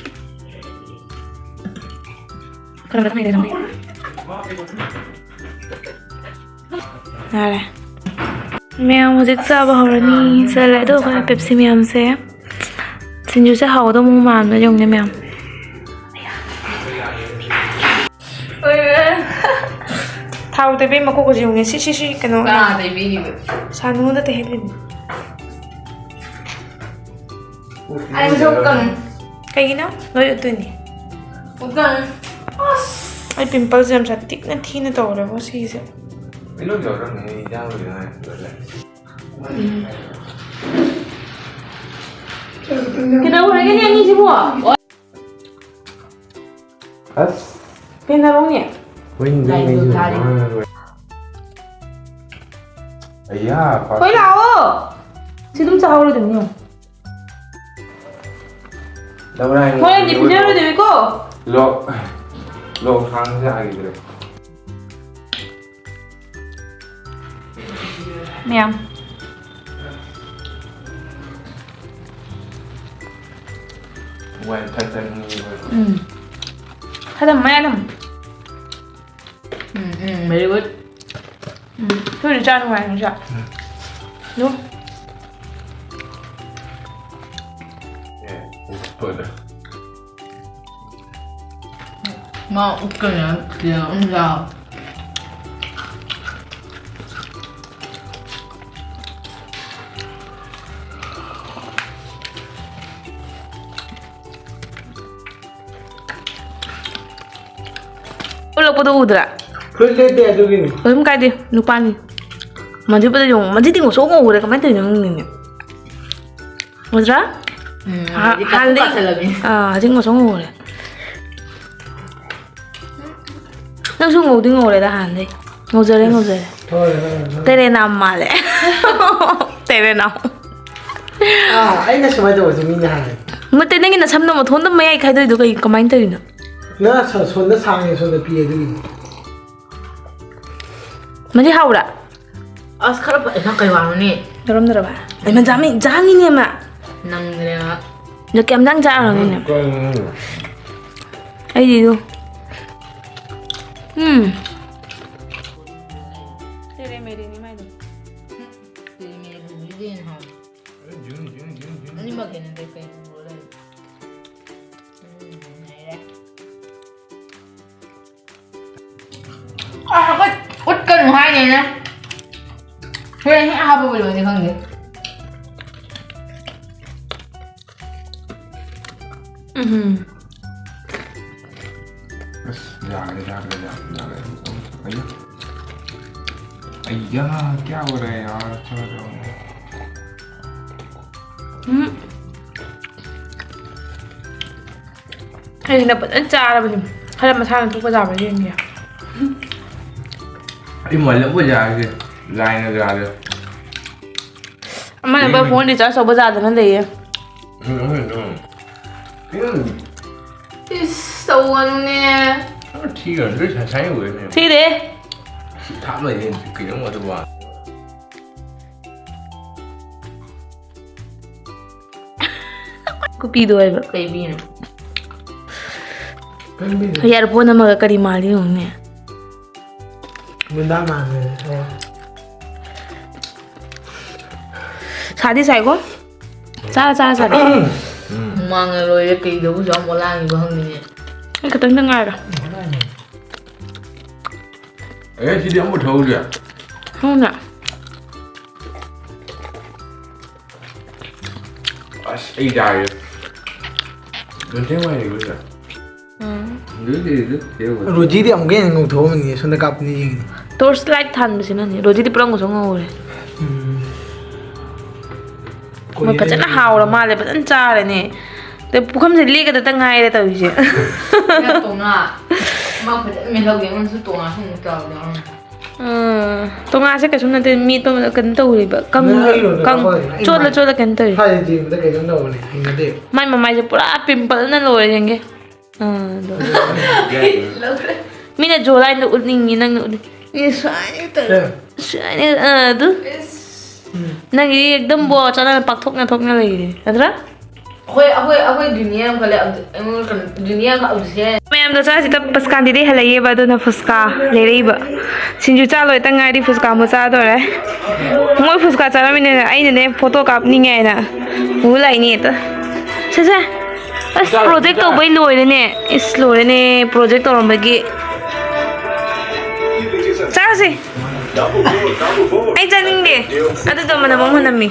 ꯀꯔꯝꯕ ꯊꯝꯃꯤꯅꯣ? ꯌꯥꯔꯦ꯫ ꯃꯌꯥꯝ ꯍꯧꯖꯤꯛ ꯆꯥꯕ ꯍꯧꯔꯅꯤ꯫ ꯆꯠꯂꯦ꯫ ꯑꯗꯣ ꯑꯩꯈꯣꯏ Pepsi ꯃꯌꯥꯝꯁꯦ꯫ ꯁꯤꯡꯖꯨꯁꯦ ꯍꯥꯎꯒꯗꯧꯕ ꯃꯥꯟꯕ ꯌꯦꯡꯉꯨꯅꯦ ꯃꯌꯥꯝ꯫ ꯊꯥꯎ ꯇꯩꯕꯩ ꯃꯀꯣꯛꯀꯁꯦ ꯌꯦꯡꯉꯨꯅꯦ꯫ ꯁꯤ, ꯁꯤ, ꯁꯤ, ꯀꯩꯅꯣ꯫ ꯀꯅꯥ ꯇꯩꯕꯤꯔꯤꯕ? ꯁꯥꯅꯨꯗ ꯇꯩꯍꯜꯂꯤꯅꯦ꯫ ꯑꯩ ꯃꯁꯛ ꯎꯠꯀꯅꯨ꯫ ꯀꯩꯒꯤꯅꯣ? ꯂꯣꯏ ꯎꯠꯇꯣꯏꯅꯦ꯫ ꯎꯠꯀꯅꯨ꯫ ꯑꯁ! ꯑꯩ pimpleꯁꯦ ꯌꯥꯝ ꯁꯥꯊꯤꯅ ꯊꯤꯅ ꯇꯧꯔꯦꯕꯣ ꯁꯤꯒꯤꯁꯦ꯫ ꯀꯩꯗꯧꯔꯒꯦꯅꯦ ꯑꯅꯤꯁꯤꯕꯣ? ꯑꯁ꯫ ꯄꯦꯟꯅꯔꯣꯡꯅꯦ꯫ ꯍꯣꯏꯅꯦ, ꯂꯥꯏꯗꯣ ꯑꯩꯁꯨ ꯊꯥꯔꯤ꯫ ꯉꯥꯡꯉꯔꯣꯏ꯫ ꯑꯌꯥ, ꯍꯣꯏ, ꯂꯥꯛꯑꯣ꯫ ꯁꯤ ꯑꯗꯨꯝ ꯆꯥꯍꯧꯔꯣ ꯑꯗꯨꯝ ꯌꯦꯡꯉꯣ꯫ ꯂꯧꯔꯥꯏ ꯍꯣꯔꯦꯟꯗꯤ ꯂꯣꯏꯔꯣ꯫ ꯄꯤꯖꯔꯣꯏꯗꯣꯏꯅꯤꯀꯣ꯫ ꯂꯣꯛ-, ꯂꯣꯛ ꯍꯥꯡ ꯌꯥꯈꯤꯗ꯭ꯔꯦ꯫ ꯃꯌꯥꯝ꯫ ꯋꯥꯏ ꯊꯛꯇ ꯃꯤ ꯑꯣꯏꯕ꯫ ꯎꯝ꯫ ꯈꯔ ꯃꯌꯥꯝ꯫ ꯎꯝ, ꯎꯝ, very good꯫ ꯎꯝ, ꯊꯨꯅ ꯆꯥ ꯅꯨꯡꯉꯥꯏ ꯅꯪꯁꯨ꯫ ꯎꯝ꯫ ꯅꯨ꯫ ꯑꯦ, ꯎꯝ, ꯍꯣꯏ꯫ ꯃꯥ ꯎꯠꯀꯅꯤ ꯍꯥꯏꯕ ꯈꯤꯇꯪ ꯑꯗꯨꯝ ꯌꯥꯎ꯫ ꯎꯠꯂꯛꯄꯗꯣ ꯎꯗ꯭ꯔꯥ? ꯐꯨꯔꯤꯠ ꯂꯤꯠꯇꯦ ꯑꯗꯨꯒꯤꯅꯤ꯫ ꯑꯗꯨꯝ ꯀꯥꯏꯗꯦ, ꯅꯨꯄꯥꯅꯤ꯫ ꯃꯟꯖꯨꯄꯗ ꯌꯦꯡꯉꯣ, ꯃꯟꯖꯨꯗꯤ ꯉꯧꯁꯣꯛ ꯉꯧꯔꯦ, ꯀꯃꯥꯏꯅ ꯇꯧꯔꯤꯅꯣ ꯈꯪꯗꯦꯅꯦ꯫ ꯎꯗ꯭ꯔꯥ? ꯎꯝ, ꯍꯥ-, ꯍꯧꯖꯤꯛ ꯀꯥꯁꯜꯂꯕꯅꯤ꯫ ꯑꯥ, ꯍꯧꯖꯤꯛ ꯉꯧꯁꯣꯛ ꯉꯧꯔꯦ꯫ ꯅꯪꯁꯨ ꯉꯧꯗꯤ ꯉꯧꯔꯦꯗ ꯍꯥꯟꯅꯗꯩ꯫ ꯉꯧꯖꯔꯦ, ꯉꯧꯖꯔꯦ꯫ ꯍꯣꯏ, ꯍꯣꯏ, ꯍꯣꯏ꯫ ꯇꯦꯔꯦꯅꯥꯝ ꯃꯥꯜꯂꯦ꯫ ꯇꯦꯔꯦꯅꯥꯝ꯫ ꯑꯥ, ꯑꯩꯅ ꯁꯨꯃꯥꯏꯅ ꯇꯧꯕꯁꯦ ꯃꯤꯅ ꯍꯥꯏ꯫ ꯅꯠꯇꯦ, ꯅꯪꯒꯤ ꯅꯁꯝꯗꯣ ꯃꯊꯣꯟꯗ ꯃꯌꯥꯏ ꯈꯥꯏꯗꯣꯛꯏꯗꯣ ꯀꯩ, ꯀꯃꯥꯏꯅ ꯇꯧꯔꯤꯅꯣ? ꯅꯪ ꯁ-, ꯁꯣꯝꯗ ꯁꯥꯡꯉꯦ, ꯁꯣꯝꯗ ꯄꯤꯛꯑꯦ ꯑꯗꯨꯒꯤꯅꯤ꯫ ꯃꯁꯤ ꯍꯥꯎꯕ꯭ꯔꯥ? ꯑꯁ, ꯈꯔ ꯐ-, ꯏꯃꯥ, ꯀꯩ ꯋꯥꯅꯣꯅꯦ? ꯌꯥꯎꯔꯝꯗ꯭ꯔꯕ? ꯏꯃꯥ, ꯖꯥꯃꯤ-, ꯖꯥꯡꯉꯤꯅꯦ, ꯃꯥ꯫ ꯅꯪꯗ꯭ꯔꯦꯕ꯫ ꯑꯗꯣ ꯀꯌꯥꯝ ꯖꯥꯡ ꯆꯥꯔꯨꯔꯒꯦꯅꯦ? ꯎꯝ, ꯀꯩꯅꯣ? ꯑꯩꯗꯤ ꯑꯗꯨ꯫ ꯎꯝ꯫ ꯇꯦꯔꯦ ꯃꯦꯔꯦꯅꯤ ꯃꯥꯏꯗꯣ꯫ ꯇꯦꯔꯦ ꯃꯦꯔꯦ ꯄꯨꯕꯁꯤꯗꯤ ꯍꯦꯟꯅ ꯍꯥꯎꯋꯦ꯫ ꯑꯅꯤꯃꯛ ꯍꯦꯟꯅ ꯀꯩ ꯀꯩ ꯄꯨꯔ ꯂꯩ? ꯎꯝ, ꯍꯩꯔꯦ꯫ ꯑꯥ, ꯎꯠ-, ꯎꯠꯀꯅꯨ ꯍꯥꯏꯅꯦꯅ꯫ ꯍꯣꯔꯦꯟ ꯍꯦꯛ ꯍꯥꯞꯄꯕ ꯂꯣꯏꯅꯤ ꯈꯪꯗꯦ꯫ ꯎꯝ꯫ ꯑꯁ, ꯌꯥꯔꯦ, ꯌꯥꯔꯦ, ꯌꯥꯔꯦ, ꯌꯥꯔꯦ꯫ ꯑꯩꯌꯥ꯫ ꯑꯩꯌꯥ, ꯀꯌꯥ ꯑꯣꯏꯔꯦ ꯌꯥꯔꯦ, ꯆꯠꯂꯣ, ꯆꯠꯂꯣ꯫ ꯎꯝ꯫ ꯑꯩꯁꯤꯅ ꯐꯖꯅ ꯆꯥꯔꯕꯅꯤ꯫ ꯈꯔ ꯃꯁꯥꯅ ꯊꯣꯛꯄ ꯌꯥꯕ꯭ꯔꯥ ꯌꯦꯡꯒꯦ꯫ ꯑꯩ ꯃꯣꯕꯥꯏꯜ ꯑꯃ ꯌꯥꯔꯒꯦ꯫ ꯂꯥꯏꯅ ꯌꯥꯔꯦ꯫ ꯑꯃꯅ ꯎꯝ꯫ ꯐꯣꯟ ꯔꯤꯆꯥꯔꯖ ꯇꯧꯕ ꯌꯥꯗꯅ ꯂꯩꯌꯦ꯫ ꯎꯝ, ꯎꯝ, ꯎꯝ꯫ ꯎꯝ꯫ ꯏꯁ, ꯇꯧꯒꯅꯨꯅꯦ꯫ ꯑ, ꯊꯤꯒꯅꯨ, ꯂꯣꯏ ꯁꯥꯏ ꯁꯥꯏ ꯑꯣꯏꯔꯦꯅꯦ꯫ ꯊꯤꯗꯦ꯫ ꯁꯤ ꯊꯥꯞꯅ ꯌꯦꯡ ꯀꯩꯅꯣꯝ ꯑꯗꯨꯕꯨ꯫ ꯀꯨꯄꯤꯗꯣ ꯍꯥꯏꯕ꯫ ꯀꯩ ꯕꯤꯅꯣ? ꯀꯩ ꯕꯤꯅꯣ? ꯏꯌꯥꯔꯐꯣꯟ ꯑꯃꯒ ꯀꯔꯤ ꯃꯥꯜꯂꯤ ꯌꯦꯡꯉꯨꯅꯦ꯫ ꯃꯨꯟꯗꯥ ꯃꯥꯜꯂꯦ꯫ ꯑꯣ꯫ ꯁꯥꯗꯤ ꯁꯥꯏꯀꯣ? ꯆꯥꯔ ꯆꯥꯔ ꯁꯥꯗꯤ꯫ ꯍꯨꯃꯥꯡꯅ ꯂꯣꯏꯔꯦ, ꯀꯩꯗꯧꯕꯁꯨ ꯌꯥꯝ ꯑꯣꯂꯥꯡꯉꯤꯕ ꯈꯪꯗꯦꯅꯦ꯫ ꯑꯩ ꯈꯛꯇꯪꯗ ꯉꯥꯏꯔꯣ꯫ ꯑꯦ, ꯁꯤꯗꯤ ꯑꯃꯨꯛ ꯊꯧꯔꯤ꯫ ꯍꯧꯅ꯫ ꯑꯁ, ꯑꯩ ꯌꯥꯔꯦ꯫ ꯅꯨꯡꯊꯤꯜ ꯋꯥꯏ ꯏꯔꯨꯖ꯫ ꯎꯝ꯫ ꯏꯔꯨꯖ, ꯏꯔꯨꯖ, ꯏꯔꯨꯖ꯫ ꯔꯣꯖꯤꯗꯤ ꯑꯃꯨꯛꯀ ꯍꯦꯟꯅ ꯉꯧꯊꯣꯛꯑꯝꯃꯅꯤ, ꯁꯣꯝꯗ ꯀꯥꯞꯄꯅꯤ ꯌꯦꯡꯉꯤꯅꯦ꯫ Torch light ꯊꯥꯟꯕꯁꯤꯅꯅꯦ, ꯔꯣꯖꯤꯗꯤ ꯄꯨꯔꯥ ꯉꯧꯁꯣꯛ ꯉꯧꯔꯦ꯫ ꯎꯝ꯫ ꯃꯣꯏ ꯐꯖꯅ ꯍꯥꯎꯔ ꯃꯥꯜꯂꯦ, ꯐꯖꯅ ꯆꯥꯔꯦꯅꯦ꯫ ꯑꯗꯩ ꯄꯨꯈꯝꯁꯦ ꯂꯦꯛꯀꯗꯇ ꯉꯥꯏꯔꯦ ꯇꯧꯔꯤꯁꯦ꯫ ꯅꯪ ꯇꯣꯉꯥ-, ꯃꯥ ꯐꯖꯅ ꯃꯦꯠꯍꯧꯒꯦ, ꯑꯩꯉꯣꯟꯗꯁꯨ ꯇꯣꯉꯥ ꯁꯨꯝ ꯇꯧꯔꯗꯤ ꯌꯥꯎꯔꯝꯃꯣꯏ꯫ ꯎꯝ, ꯇꯣꯉꯥꯁꯦ ꯀꯩꯁꯨꯝ ꯅꯠꯇꯦ, ꯃꯤ ꯑꯇꯣꯞꯄ ꯀꯩꯅꯣ ꯇꯧꯔꯤꯕ, ꯀꯪ-, ꯅꯪ ꯑꯩ ꯂꯣꯏꯅ ꯀꯪ-, ꯀꯥꯞꯄꯛꯑꯣ꯫ ꯑꯩ ꯆꯣꯠꯂ ꯃꯥꯏ-, ꯆꯣꯠꯂ ꯀꯩꯅꯣ ꯇꯧꯔꯤ꯫ ꯁ꯭ꯋꯥꯏꯗ ꯌꯦꯡꯕꯗ ꯀꯩꯅꯣꯝ ꯇꯧꯕꯅꯦ, ꯍꯩꯅꯗꯦ꯫ ꯃꯥꯏ ꯃꯃꯥꯏꯁꯦ ꯄꯨꯔꯥ pimple ꯅ ꯂꯣꯏꯔꯦ, ꯌꯦꯡꯒꯦ꯫ ꯑꯥ, ꯑꯗꯣ꯫ ꯃꯤꯅ jawline ꯗꯣ ꯎꯠꯅꯤꯡꯉꯤ, ꯅꯪꯅ ꯎꯠꯅꯤꯡꯉꯤ꯫ ꯃꯤꯅ ꯁꯨꯃꯥꯏꯅ ꯇꯧꯔꯦ꯫ ꯑꯦ꯫ ꯁꯨꯃꯥꯏꯅ, ꯑꯥ, ꯑꯗꯨ꯫ ꯏꯁ꯫ ꯎꯝ꯫ ꯅꯪꯒꯤꯗꯤ ꯑꯦꯛꯗꯝ ꯕꯣ ꯆꯥꯅꯅ ꯄꯥꯛꯊꯣꯛꯅ ꯊꯣꯛꯅ ꯂꯩꯔꯦ, ꯅꯠꯇ꯭ꯔꯥ? ꯑꯩꯈꯣꯏ, ꯑꯩꯈꯣꯏ, ꯑꯩꯈꯣꯏ ꯖꯨꯅꯤꯌꯔ ꯑꯃꯈꯛ ꯂꯩ, ꯑꯗꯨ, ꯑꯩꯉꯣꯟꯗ ꯀꯩꯅꯣ, ꯖꯨꯅꯤꯌꯔ ꯑꯃꯈꯛ ꯑꯗꯨ ꯁꯦ꯫ ꯃꯌꯥꯝꯗꯣ ꯆꯥꯁꯤꯗ ꯄꯁꯀꯥꯟꯗꯤꯗꯩ ꯍꯜꯂꯛꯏꯌꯦꯕ, ꯑꯗꯨꯅ ꯐꯨꯁꯀꯥ ꯂꯩꯔꯛꯏꯕ꯫ ꯁꯤꯡꯖꯨ ꯆꯥ ꯂꯣꯏꯇ ꯉꯥꯏꯔꯤ, ꯐꯨꯁꯀꯥ ꯑꯃꯨꯛ ꯆꯥꯗꯣꯔꯦ꯫ ꯃꯣꯏ ꯐꯨꯁꯀꯥ ꯆꯥꯔꯝꯃꯤꯅꯦ, ꯑꯩꯅꯅꯦ ꯐꯣꯇꯣ ꯀꯥꯞꯅꯤꯡꯉꯦ ꯍꯥꯏꯅ꯫ ꯎ ꯂꯥꯛꯏꯅꯦ ꯑꯗꯣ꯫ ꯁꯦ, ꯁꯦ꯫ ꯑꯁ, ꯄ꯭ꯔꯣꯖꯦꯛ ꯇꯧꯕꯩ ꯂꯣꯏꯔꯦꯅꯦ꯫ ꯏꯁ, ꯂꯣꯏꯔꯦꯅꯦ, ꯄ꯭ꯔꯣꯖꯦꯛ ꯇꯧꯔꯝꯕꯒꯤ꯫ ꯆꯥꯁꯤ꯫ ꯑꯩ ꯆꯥꯅꯤꯡꯗꯦ꯫ ꯑꯗꯨꯗꯣ ꯃꯅꯝ ꯑꯃ ꯅꯝꯃꯤ꯫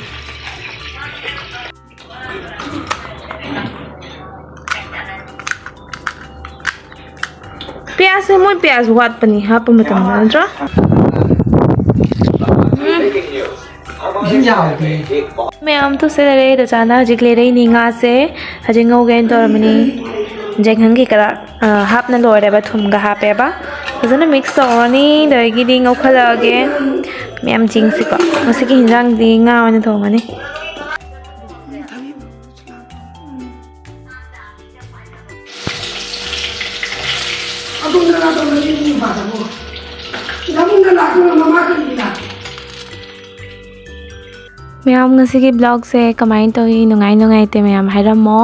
ꯄꯤꯌꯥꯖꯁꯦ ꯃꯣꯏ ꯄꯤꯌꯥꯖ ꯋꯥꯠꯄꯅꯤ ꯍꯥꯞꯄ ꯃꯇꯝꯗ, ꯅꯠꯇ꯭ꯔꯣ? ꯎꯝ꯫ ꯃꯌꯥꯝ ꯇꯧꯁꯦ ꯂꯩꯔꯦ, ꯗꯆꯥꯅ ꯍꯧꯖꯤꯛ ꯂꯩꯔꯛꯏꯅꯤ ꯉꯥꯁꯦ꯫ ꯍꯧꯖꯤꯛ ꯉꯧꯒꯦꯅ ꯇꯧꯔꯝꯕꯅꯤ꯫ ꯌꯥꯏꯉꯪ ꯀꯩꯀꯥ, ꯑ, ꯍꯥꯞꯅ ꯂꯣꯏꯔꯦꯕ, ꯊꯨꯝꯒ ꯍꯥꯞꯄꯦꯕ꯫ ꯐꯖꯅ mix ꯇꯧꯔꯅꯤ, ꯑꯗꯒꯤꯗꯤ ꯉꯧꯈꯠꯂꯛꯑꯒꯦ꯫ ꯃꯌꯥꯝ ꯆꯤꯡꯁꯤꯀꯣ꯫ ꯉꯁꯤꯒꯤ ꯍꯤꯟꯖꯥꯡꯗꯤ ꯉꯥ ꯑꯣꯏꯅ ꯊꯣꯡꯉꯅꯤ꯫ ꯑꯗꯣꯝꯗ ꯂꯥꯛꯄ ꯃꯅꯤꯡꯒꯤ ꯅꯨꯄꯥꯗꯕꯨ ꯂꯥꯛꯄ ꯃꯃꯥ ꯀꯔꯤꯒꯤ ꯂꯥꯛꯀꯦ? ꯃꯌꯥꯝ, ꯉꯁꯤꯒꯤ vlogꯁꯦ ꯀꯃꯥꯏꯅ ꯇꯧꯏ? ꯅꯨꯡꯉꯥꯏ ꯅꯨꯡꯉꯥꯏꯇꯦ ꯃꯌꯥꯝ ꯍꯥꯏꯔꯝꯃꯣ꯫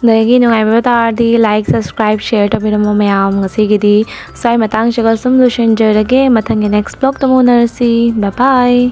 ꯑꯗꯒꯤ ꯅꯨꯡꯉꯥꯏꯕ ꯇꯥꯔꯗꯤ like, subscribe, share ꯇꯧꯕꯤꯔꯝꯃꯣ ꯃꯌꯥꯝ꯫ ꯉꯁꯤꯒꯤꯗꯤ ꯁ꯭ꯋꯥꯏ ꯃꯇꯥꯡꯁꯤꯒ ꯁꯨꯝ ꯂꯣꯏꯁꯤꯟꯖꯔꯒꯦ꯫ ꯃꯊꯪꯒꯤ next vlogꯇ ꯑꯃꯨꯛ ꯎꯅꯔꯁꯤ꯫ Bye bye꯫